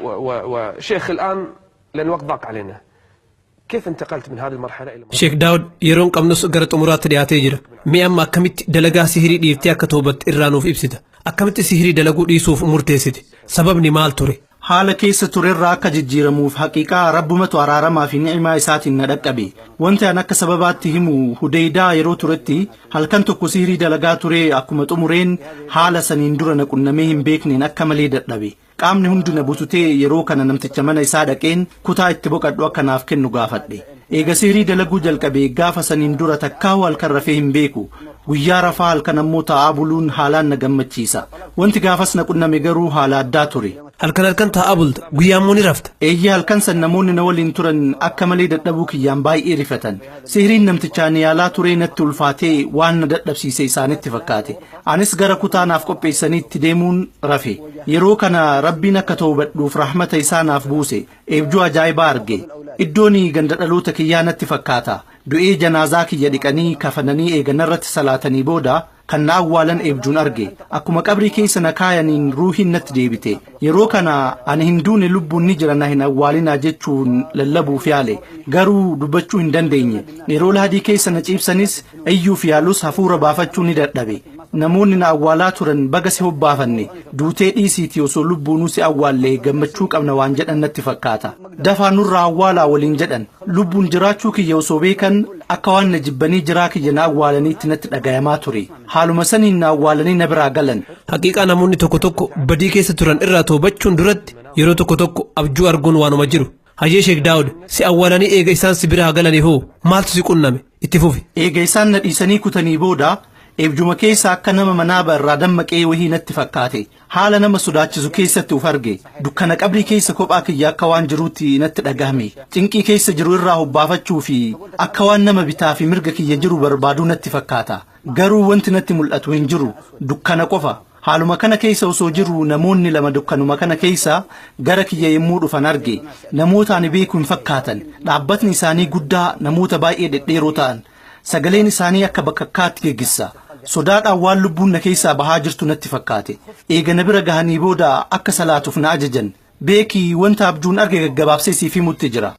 وشيخ الآن لأن الوقت ضاق علينا، كيف انتقلت من هذه المرحلة إلى Sheek Daawud, yeroon qabnus gara xumuraatti dhiyaatee jira. Mee amma akkamitti dalagaa sihirii dhiiftee akka toobatte irraa nuuf ibsita? Akkamitti sihirii dalaguu dhiisuuf murteessite? Sababni maal ture? Haala keessa turerraa akka jijjiiramuuf haqiiqaa Rabbumatu araaramaa fi ni'imaa isaatiin na dhaqqabe. Wanti an akka sababaatti himu, Hudeydaa yeroo turetti halkan tokko sihirii dalagaa ture. Akkuma xumureen haala saniin dura na qunnamee hin beekneen akka malee dadhabe. Qaamni hundi na bututee. Yeroo kana namticha mana isaa dhaqeen kutaa itti boqadhu akka naaf kennu gaafadhe. Eega sihirii dalaguu jalqabe gaafa saniin dura takkaa'u halkan rafee hin beeku. Guyyaa rafaa, halkan ammoo taa'aa buluun haalaan na gammachiisa. Wanti gaafas na qunname garuu haala addaa ture. Halkan halkan taa'aa bulta, guyyaa immoo ni rafta. Eeyyee, halkan san namoonni na waliin turan akka malee dadhabuu kiyyaan baay'ee rifatan. Sihiriin namtichaan yaalaa turee natti ulfaatee waan na dadhabsiise isaanitti fakkaate. Anis gara kutaa naaf qopheessaniitti deemuun rafe. Yeroo kana Rabbiin akka toobadhuuf rahmata isaa naaf buuse. Eebjuu ajaa'ibaa arge. Iddoon ganda dhaloota kiyyaa natti fakkaata. Du'ee janaazaa kiyya dhiqanii kafananii eeganarratti salaatanii booda kan na awwaalan eebjuun arge. Akkuma qabrii keessa na kaayaniin ruuhiin natti deebite. Yeroo kana ani hin duune, lubbuun ni jira, na hin awwaalinaa jechuun lallabuuf yaale, garuu dubbachuu hin dandeenye. Yeroo lahadii keessa na ciibsanis iyyuuf yaalus hafuura baafachuu ni dadhabe. Namoonni na awwaalaa turan "Baga si hobbaafanne, duutee dhiisiitii osoo lubbuunuu si awwaallee gammachuu qabna" waan jedhan natti fakkaata. "Dafaa nurraa awwaalaa" waliin jedhan. Lubbuun jiraachuu kiyya osoo beekan akka waan na jibbanii jiraa kiyya na awwaalaniitti natti dhagayamaa ture. Haaluma saniin na awwaalanii na biraa galan. Haqiiqaa namoonni tokko tokko badii keessa turan irraa toobachuun duratti yeroo tokko tokko abjuu arguun waanuma jiru. Hayyee Sheek Daawud, si awwaalanii eega isaan si biraa galanii hoo maaltu si qunname? Itti fufi. Eega isaan na dhiisanii kutanii booda eebjuma keessa akka nama manaaba irraa dammaqee wahii natti fakkaate. Haala nama sodaachisu keessatti uf arge. Dukkana qabrii keessa kophaa kiyya akka waan jiruutti natti dhagahame. Cinqii keessa jiru irraa hobbaafachuu fi akka waan nama bitaa fi mirga kiyya jiru barbaaduu natti fakkaata. Garuu wanti natti mul'atu hin jiru, dukkana qofa. Haaluma kana keessa osoo jiru namoonni lama dukkanuma kana keessa gara kiyya yommuu dhufan arge. Namoota ani beeku hin fakkaatan. Dhaabbatni isaanii guddaa, namoota baay'ee dhedheeroo ta'an. Sagaleen isaanii akka bakakkaatti geggissa. Sodaadhaan waan lubbuun na keessaa bahaa jirtu natti fakkaate. Eega na bira gahanii booda akka salaatuuf na ajajan. Beekii, wanta abjuun arge gaggabaabsee siif himutti jira.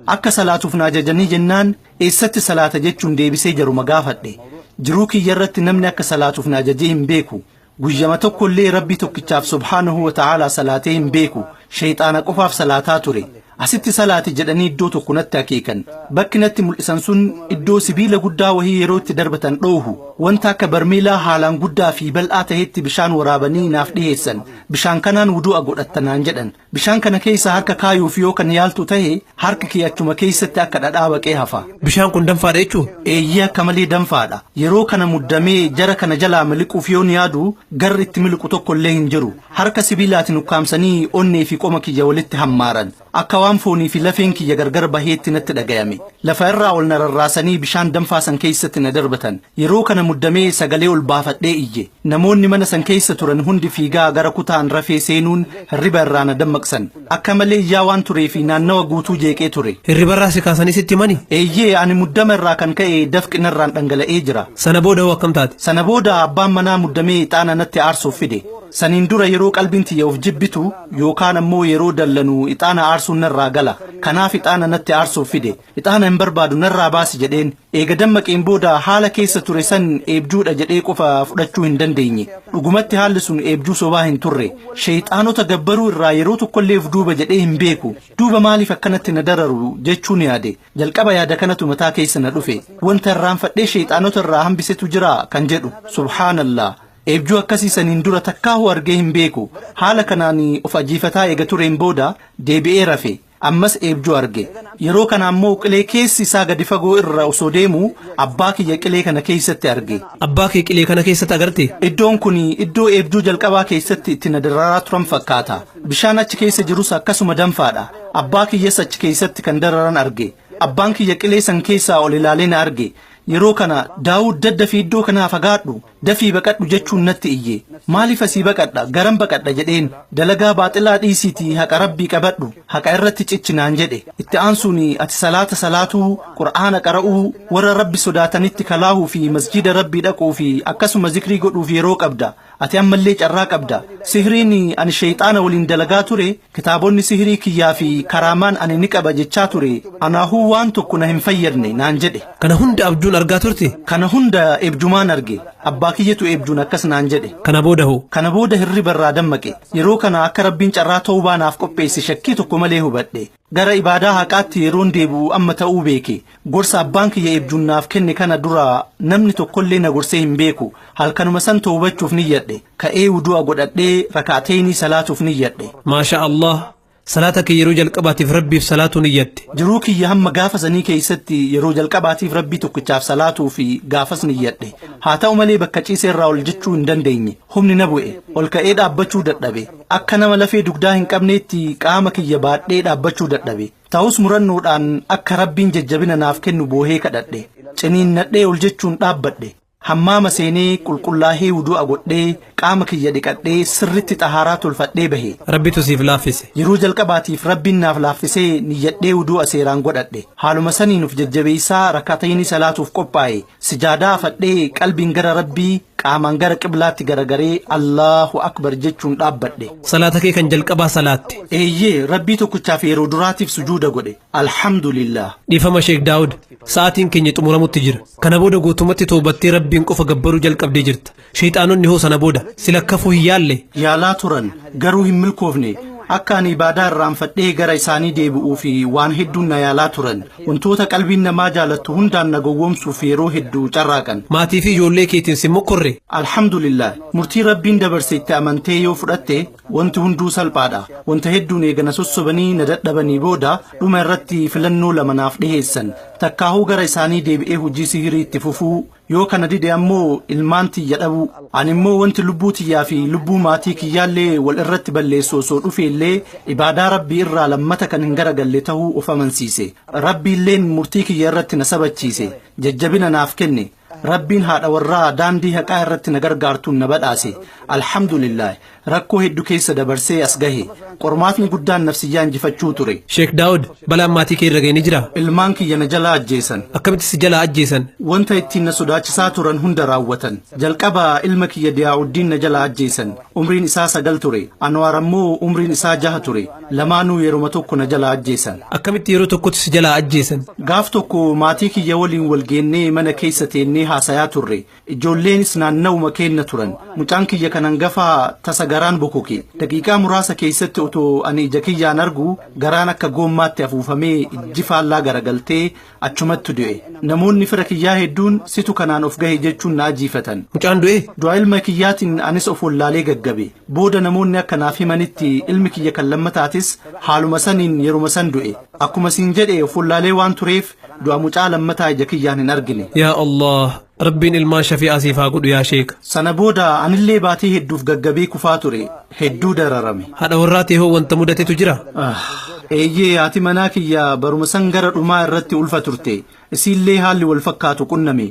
Akka salaatuuf na ajajanii jennaan "Eessatti salaata?" jechuun deebisee jaruma gaafadhe. Jiruu kiyya irratti namni akka salaatuuf na ajajee hin beeku. Guyyama tokkollee Rabbii tokkichaaf subhaanahu wa ta'aalaa salaatee hin beeku. Sheeyxaana qofaaf salaataa ture. "Asitti salaati" jedhanii iddoo tokko natti akeekan. Bakki natti mul'isan sun iddoo sibiila guddaa wahii yeroo itti darbatan dhoohu. Wanta akka barmeelaa haalaan guddaa fi bal'aa tahetti bishaan waraabanii naaf dhiheessan. "Bishaan kanaan wudu'a godhattanaan" jedhan. Bishaan kana keessa harka kaayuuf yoo kan yaaltu tahe harki kee achuma keessatti akka dhadhaa baqee hafa. Bishaan kun danfaadha jechuu? Eeyyee, akka malee danfaadha. Yeroo kana muddamee jara kana jalaa miliquuf yoon yaadu garri itti miliqu tokko illee hin jiru. Harka sibiilaatiin ukkaamsanii onnee fi qoma kiyya walitti hammaaran. Akka waan foonii fi lafeen kiyya gargar baheetti natti dhagayame. Lafa irraa ol na rarraasanii bishaan danfaa san keessatti na darbatan. Yeroo kana muddamee sagalee ol baafadhee iyye. Namoonni mana san keessa turan hundi fiigaa gara kutaan rafee seenuun hirriba irraa na dammaqsan. Akka malee iyyaa waan turee fi naannawa guutuu jeeqee ture. Hirribarraa si kaasanii sitti himani? Eeyyee, ani muddama irraa kan ka'e dafqi narraan dhangala'ee jira. Sana booda hoo akkam taate? Sana booda abbaan manaa muddamee ixaana natti aarsuuf fide. Saniin dura yeroo qalbiin tiyya of jibbitu yookaan ammoo yeroo dallanu ixaana aarsuun narraa gala. Kanaaf ixaana natti aarsuuf fide. "Ixaana hin barbaadu, narraa baasi" jedheen. Eega dammaqeen booda haala keessa ture san eebjuudha jedhee qofa fudhachuu hin dandeenye. Dhugumatti haalli sun eebjuu sobaa hin turre. Sheeyxaanota gabbaruu irraa yeroo tokkollee of duuba jedhee hin beeku. Duuba maaliif akkanatti na dararu jechuun yaade. Jalqaba yaada kanatu mataa keessa na dhufe. Wanta irraanfadhee sheeyxaanota irraa hambisetu jira kan jedhu. Subhaanallah. Eebjuu akkasii saniin dura takkaahuu argee hin beeku. Haala kanaan of ajiifataa eega tureen booda deebi'ee rafe. Ammas eebjuu arge. Yeroo kana ammoo qilee keessi isaa gadi fagoo irra osoo deemu abbaa kiyya qilee kana keessatti arge. Abbaa kee qilee kana keessatti agarte? Iddoon kun iddoo eebjuu jalqabaa keessatti itti na dararaa turan fakkaata. Bishaan achi keessa jirus akkasuma danfaadha. Abbaa kiyyas achi keessatti kan dararan arge. Abbaan kiyya qilee san keessaa ol ilaalee na arge. Yeroo kana, "Daawud, daddafii iddoo kanaa fagaadhu. Dafii baqadhu jechuun natti iyye. Maaliif asii baqadha? Garam baqadha jedheen. Dalagaa baaxilaa dhiisiitii haqa Rabbii qabadhu. Haqa irratti cichi naan jedhe. Itti aansuun ati salaata salaatuu, Qur'aana qara'uu, warra Rabbi sodaatanitti kalaahuu fi masjiida Rabbii dhaquu fi akkasuma zikrii godhuuf yeroo qabda. Ati ammallee carraa qabda. Sihriin ani sheyxaana waliin dalagaa ture, kitaabonni sihrii kiyyaa fi karaamaan ani ni qaba jechaa ture, anaahuu waan tokko na hin fayyadne naan jedhe. Kana hunda abjuun argaa turte? Kana hunda eebjumaan arge. Abbaa kiyyatu eebjuun akkas naan jedhe. Kana booda hoo? Kana booda hirriba irraa dammaqe. Yeroo kana akka Rabbiin carraa tawbaa naaf qopheesse shakkii tokko malee hubadhe. Gara ibaadaa haqaatti yeroon deebi'u amma ta'uu beeke. Gorsa abbaan kiyya eebjuun naaf kenne kana dura namni tokkollee na gorsee hin beeku. Halkanuma san tawbachuuf niyyadhe. Ka'ee wudu'a godhadhee raka'ateynii salaatuuf niyyadhe. Maashaa Allaah! Salaata kee yeroo jalqabaatiif Rabbiif salaatuu niyyatte. Jiruu kiyya hamma gaafa sanii keessatti yeroo jalqabaatiif Rabbii tokkichaaf salaatuu fi gaafas niyyadhe. Haa ta'u malee bakka ciise irraa ol jechuu hin dandeenye. Humni na bu'e. Ol ka'ee dhaabbachuu dadhabe. Akka nama lafee dugdaa hin qabneetti qaama kiyya baadhee dhaabbachuu dadhabe. Ta'us murannoodhaan akka Rabbiin jajjabina naaf kennu boohee kadhadhe. Ciniinnadhee ol jechuun dhaabbadhe. Hammaama seenee qulqullaahee wudu'a godhee qaama kiyya dhiqadhee sirritti xahaaraa tolfadhee bahe. Rabbitu siif laaffise. Yeroo jalqabaatiif Rabbiin naaf laaffisee niyyadhee wudu'a seeraan godhadhe. Haaluma saniin uf jajjabeessaa rak'atayni salaatuuf qophaa'e. Sijaadaa afadhee qalbiin gara Rabbii qaamaan gara qiblaatti garagaree Allaahu Akbar jechuun dhaabbadhe. Salaata kee kan jalqabaa salaatte. Eeyyee, Rabbii tokkichaaf yeroo duraatiif sujuuda godhe. Alhamdulillaah. Dhiifama Sheek Daawud, sa'aatiin keenya xumuramutti jira. Kana booda guutumatti toobattee Rabbiin qofa gabbaruu jalqabdee jirta. Sheyxaanonni hoo sana booda si lakkafuu hin yaalle? Yaalaa turan, garuu hin milkoofne. Akka ani ibaadaa irraanfadhee gara isaanii deebi'uu fi waan hedduun na yaalaa turan. Wantoota qalbiin namaa jaalattu hundaan na gowwoomsuuf yeroo hedduu carraaqan. Maatii fi ijoollee keetiin si hin mokkorre? Alhamdulillah. Murtii Rabbiin dabarse itti amantee yoo fudhatte wanti hunduu salphaadha. Wanta hedduun eega na sossobanii na dadhabanii booda dhuma irratti filannoo lama naaf dhiheessan. Takkaahuu gara isaanii deebi'ee hojii sihirii itti fufuu, yoo kana dide ammoo ilmaan tiyya dhabuu. Ani immoo wanti lubbuu tiyyaa fi lubbuu maatii kiyyaallee wal irratti balleessu osoo dhufeellee ibaadaa Rabbii irraa lammata kan hin garagalle tahuu of amansiise. Rabbiilleen murtii kiyya irratti na sabachiise. Jajjabina naaf kenne. Rabbiin haadha warraa daandii haqaa irratti na gargaartuun na badhaase. Alhamdulillaah. Rakkoo heddu keessa dabarsee as gahe. Qormaatni guddaan nafsiyyaa injifachuu ture. Sheek Daawud, balaan maatii kee irra gahe ni jiraa? Ilmaan kiyya na jalaa ajjeesan. Akkamitti si jalaa ajjeesan? Wanta ittiin na sodaachisaa turan hunda raawwatan. Jalqaba ilma kiyya Diyaa'uddiin na jalaa ajjeesan. Umriin isaa 9 ture. Anwaar ammoo umriin isaa 6 ture. Lamaanuu yeroma tokko na jalaa ajjeesan. Akkamitti yeroo tokkotti si jalaa ajjeesan? Gaaf tokko maatii kiyya waliin wal geennee mana keessa teennee haasayaa turre. Ijoolleenis naannawuma keenna turan. Mucaan kiyya kan hangafaa tasa garaan bokoke. Daqiiqaa muraasa keessatti otoo ani ija kiyyaan arguu garaan akka goommaatti afuufamee ijji faallaa garagaltee achumatti du'e. Namoonni fira kiyyaa hedduun situ kanaan of gahe jechuun na ajiifatan. Mucaan du'ee? Du'a ilma kiyyaatiin anis of wallaalee gaggabe. Booda namoonni akka naaf himanitti ilmi kiyya kan lammataatis haaluma saniin yeruma san du'e. Akkuma siin jedhe of wallaalee waan tureef du'a mucaa lammataa ija kiyyaan hin argine. Yaa Allah! Rabbiin ilmaan shafi'aa siif haa godhu yaa sheeka. Sana booda anillee baatii hedduuf gaggabee kufaa ture. Hedduu dararame. Haadha warraa tee hoo wanta mudatetu jira? Eeyyee, haati manaa kiyya baruma san gara dhumaa irratti ulfa turte. Isiillee haalli wal fakkaatu qunname.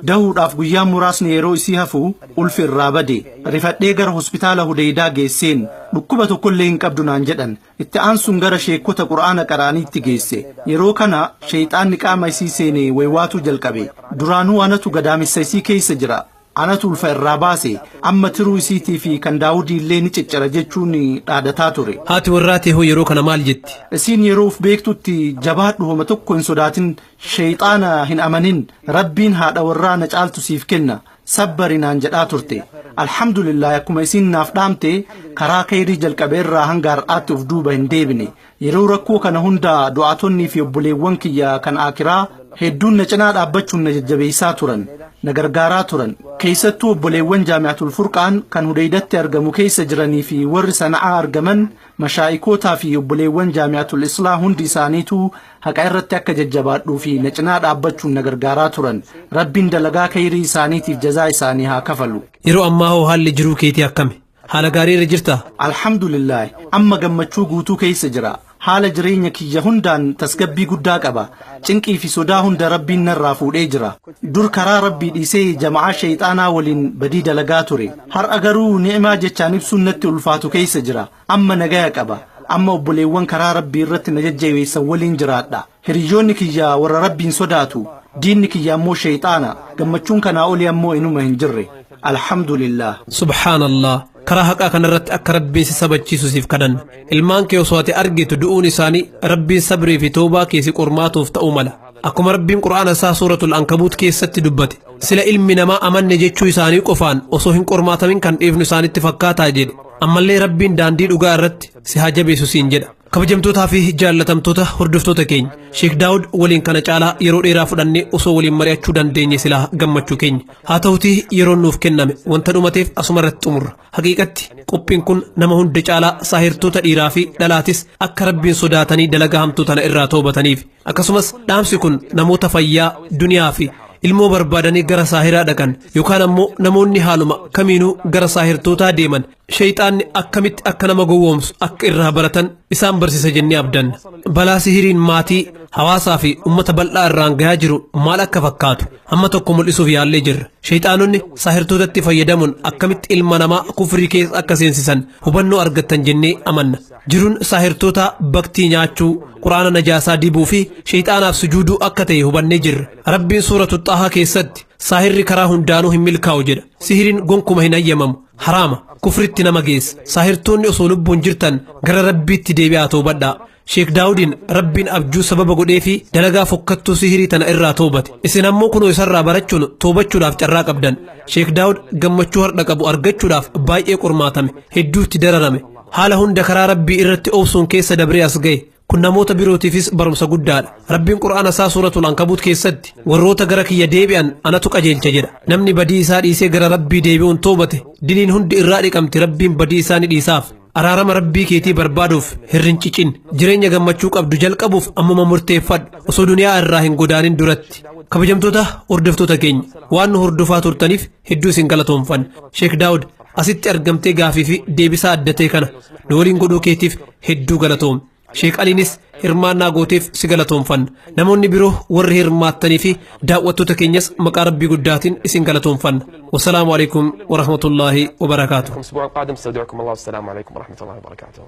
Dahuudhaaf guyyaan muraasni yeroo isii hafu ulfi irraa bade. Rifadhee gara hospitaala Hudeydaa geesseen. Dhukkuba tokkollee hin qabdu naan jedhan. Itti aansuun gara sheekkota Qur'aana qara'aniitti geesse. Yeroo kana sheyxaanni qaama isii seene waywaatuu jalqabe. Duraanuu anatu gadaamessa isii keessa jira. Anatu ulfa irraa baase. Amma tiruu isiitii fi kan Daawudii illee ni ciccira jechuun dhaadataa ture. Haati warraa tee hoo yeroo kana maal jetti? Isiin yeroo uf beektutti jabaadhu homa tokko hin sodaatin, sheyxaana hin amanin, Rabbiin haadha warraa na caaltu siif kenna. Sabbari naan jedhaa turte. Alhamdulillahi akkuma isiin naaf dhaamte karaa kheyrii jalqabe irraa hanga har'aatti of duuba hin deebine. Yeroo rakkoo kana hunda du'aatonnii fi obboleewwan kiyya kan aakiraa hedduun na cinaa dhaabbachuun na jajjabeessaa turan, na gargaaraa turan. Keessattuu obboleewwan Jaami'atul Furqaan kan Hudeydatti argamu keessa jiranii fi warri Sana'aa argaman Mashaa'ikootaa fi obboleewwan Jaami'atul Islaah hundi isaaniituu haqa irratti akka jajjabaadhuu fi na cinaa dhaabbachuun na gargaaraa turan. Rabbiin dalagaa kheyrii isaaniitiif jazaa isaanii haa kafalu. Yeroo ammaa hoo haalli jiruu keetii akkami? Haala gaarii irra jirtaa? Alhamdulillaah amma gammachuu guutuu keessa jira. Haala jireenya kiyya hundaan tasgabbii guddaa qaba. Cinqii fi sodaa hunda Rabbiin narraa fuudhee jira. Dur karaa Rabbii dhiisee jama'aa shayxaanaa waliin badii dalagaa ture. Har'a garuu ni'imaa jechaan ibsuun natti ulfaatu keessa jira. Amma nagaya qaba. Amma obboleewwan karaa Rabbii irratti na jajjabeessan waliin jiraadha. Hiriyoonni kiyya warra Rabbiin sodaatu. Diinni kiyya ammoo shayxaana. Gammachuun kanaa olii ammoo inuma hin jirre. Alhamdulillah. Subhaanallah. Karaa haqaa kanarratti akka Rabbiin si sabachiisu siif kadhanna. Ilmaan kee osoo ati argitu du'uun isaanii Rabbiin sabrii fi toobaa kee si qormaatuuf ta'uu mala. Akkuma Rabbiin Qur'aana isaa suuratul Ankabuut keessatti dubbate, sila ilmi namaa amanne jechuu isaanii qofaan osoo hin qormaatamin kan dhiifnu isaanitti fakkaataa jedhe. Ammallee Rabbiin daandii dhugaa irratti si haa jabeessu siin jedha. Kabajamtootaa fi jaallatamtoota hordoftoota keenya, Sheek Daawud waliin kana caalaa yeroo dheeraa fudhannee osoo waliin mari'achuu dandeenye silaa gammachuu keenya. Haa ta'utii yeroon nuuf kenname wanta dhumateef asuma irratti xumurra. Haqiiqatti qophiin kun nama hunda caalaa saahirtoota dhiiraa fi dhalaatis akka Rabbiin sodaatanii dalagaa hamtuu tana irraa toobataniif. Akkasumas dhaamsi kun namoota fayyaa, duniyaa fi ilmoo barbaadanii gara saahiraa dhaqan yookaan ammoo namoonni haaluma kamiinuu gara saahirtootaa deeman shayxaanni akkamitti akka nama gowwoomsu akka irraa baratan isaan barsiisa jennee abdanna. Balaa sihiriin maatii, hawaasaa fi uummata bal'aa irraan gahaa jiru maal akka fakkaatu hamma tokko mul'isuuf yaallee jirra. Shayxaanonni saahirtootatti fayyadamuun akkamitti ilma namaa kufrii keessa akka seensisan hubannoo argattan jennee amanna. Jiruun saahirtoota baktii nyaachuu, quraana najaasaa dibuu fi shayxaanaaf sujuuduu akka ta'e hubannee jirra. Rabbiin suuratu Xaahaa keessatti saahirri karaa hundaanuu hin milkaa'u jedha. Sihiriin gonkuma hin hayyamamu. Haraama. Kufritti nama geessa. Saahirtoonni osoo lubbuun jirtan gara Rabbiitti deebi'aa toobadhaa. Sheek Daawudiin Rabbiin abjuu sababa godhee fi dalagaa fokkattuu sihirii tana irraa toobate. Isin ammoo kunoo isarraa barachuun toobachuudhaaf carraa qabdan. Sheek Daawud gammachuu har'a qabu argachuudhaaf baay'ee qormaatame. Hedduutti dararame. Haala hunda karaa Rabbii irratti obsuun keessa dabree as ga'e. Kun namoota birootiifis barumsa guddaadha. Rabbiin Qur'aana isaa suuratul Ankabuut keessatti warroota gara kiyya deebi'an anatu qajeelcha jedha. Namni badii isaa dhiisee gara Rabbii deebi'uun toobate diliin hundi irraa dhiqamti Rabbiin badii isaa ni dhiisaaf. Araarama Rabbii keetii barbaaduuf hirrin cicin. Jireenya gammachuu qabdu jalqabuuf ammuma murteeffadhu osoo duniyaa irraa hin godaanin duratti. Kabajamtoota hordoftoota keenya waan nu hordofaa turtaniif hedduu isin galatoomfanna. Sheek Daawud asitti argamtee gaafii fi deebisaa adda ta'e kana nu waliin godhuu keetiif hedduu galatoom. Sheek Aliinis hirmaannaa gooteef si galatoomfanna. Namoonni biroo warri hirmaattanii fi daawwattoota keenyas maqaa Rabbii guddaatiin isin galatoomfanna. Wassalaamu alaikum wa rahmatullaahi wa barakaatuh. الأسبوع القادم استودعكم الله والسلام عليكم ورحمة الله وبركاته.